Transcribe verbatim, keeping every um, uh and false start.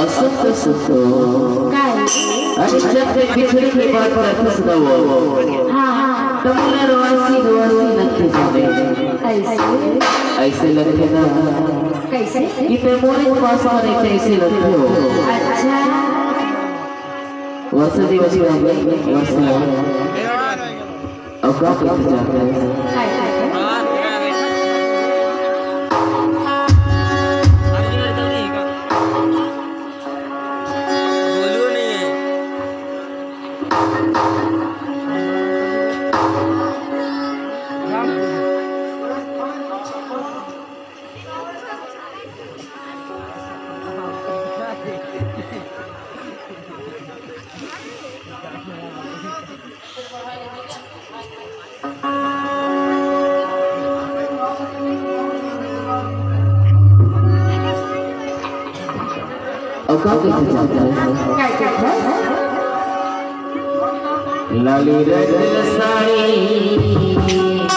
असत सुतो। काय? अरे, जब ले बिछड़े के बाद प्रकट न हो। हाँ, हाँ। त मोला रोवासी, रोवासी लगथे जावे। ऐसे? ऐसे लगथे ना। कैसे? कि ते मोरे पास में रहिथे, ऐसे लगथे हो। अच्छा। वर्षा दिवस का वर्षा। अब का कहते जाते हैं? अउ का कहिथे जात हे? लाली रंग साड़ी